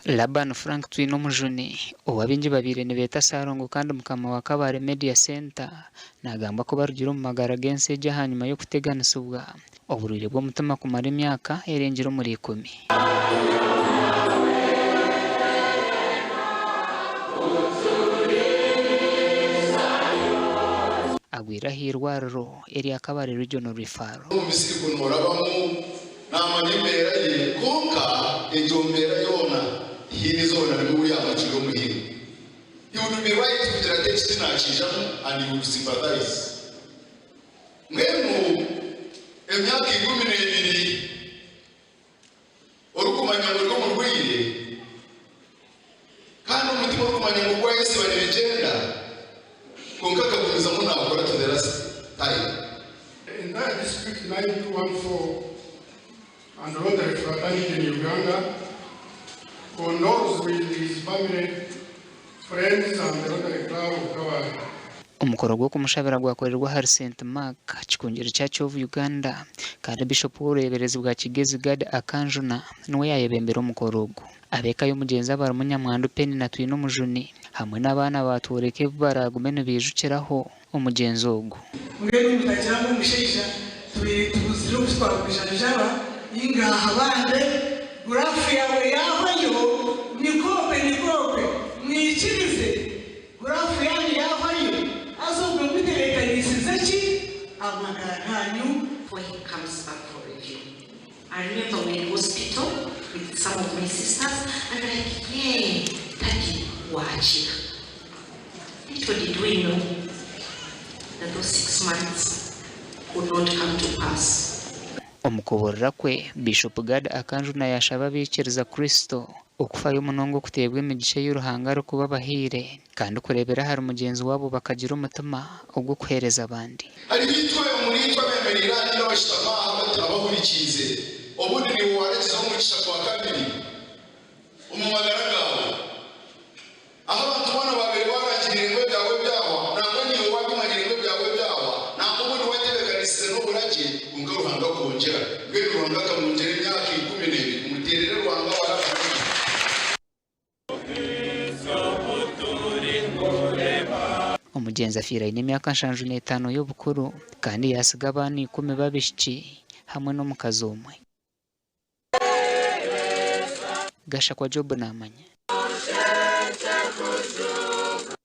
Laban Frank Twinomujuni, ou abaingi babaire nibeeta Ssalongo kandi mukama wa Kabale Media Centre, nagambwa kuba arugire omu magara g'ensi egi ahanyima y'okuteganisibwa oburwaire bw'omutima kumara emyaka erengire omuri ikumi. Agwire ah'eirwariro erya Kabale Regional Referral. Omu misiri ku noorabamu, naamanya embeera ye, kwonka egyo mbeera yoona tihaine izooba na rimwe obu yaamucwire omuhimbo. He would be right kugira ati eki tinaakiijamu and he would sympathize. Mbwenu emyaka 12 orikumanya ngu ori omurwaire kandi omutima orikumanya ngu gwayesiba nibigyenda kwonka akagumizamu naakora to the last time. The entire District 9214 and Rotary Fraternity in Uganda condoles with his family, friends and the Rotary Club of Kabale. Omukoro gw'okumushabira gwakorerwa ahari St Mark, Kikungiri Church of Uganda kandi Bishop w'obureeberezi bwa Kigezi Gad Akanjuna niwe yaayebembera omukoro ogu. Ab'eka y'omugyenzi abarimu Nyamwandu Penina Twinomujuni hamwe n'abaana baatworeka ebi baraagume nibaijukiraho omugyenzi ogu. Mbwenu mutagira ngu omushaija tubaire tubuzire oku twamujanjaba, ngaaha bambe guraafu yaawe yaahwayo, nikokwe nikokwe, mwikirize guraafu yaanyu yaahwayo, haza obwo mutebeekanisize ki amagara gaanyu? Before he comes back for review I remember we in hospital with some of my sisters and like yee daddy wakira little did we know that those 6 months could not come to pass. Omu kubuurira kwe, Bishop Gad Akanjuna yaashaba abaikiriza Kristo okufayo munonga okuteebwa emigisha ei Ruhanga arikuba abahaire kandi kureebera ahari mugyenzi waabo bakagira omutima ogw'okuheereza abandi. Hariho itwe omuri itwe abemereire aha ninga abashutami aha abahurikiize, obundi niiwe waarakizaho omugisha gwa kabiri omu magara gaawe. Ahu abantu boona baabaire baarangiriire ngu ebyahwa ebyahwa, nangwa naiwe waabimanyire ngu ebyahwa ebyahwa, nangwa obundi waatebeekanisize n'oburagye, kwonka Ruhanga akwongyera. Mbwenu Ruhanga akamwongyera emyaka 12. Muteerere Ruhanga wa Labani engaro. Omugyenzi afiire aine emyaka 75 y'obukuru kandi yaatsiga abaana ikumi b'abaishiki hamwe n'omukazi omwe. Gashakwa Job naamanya.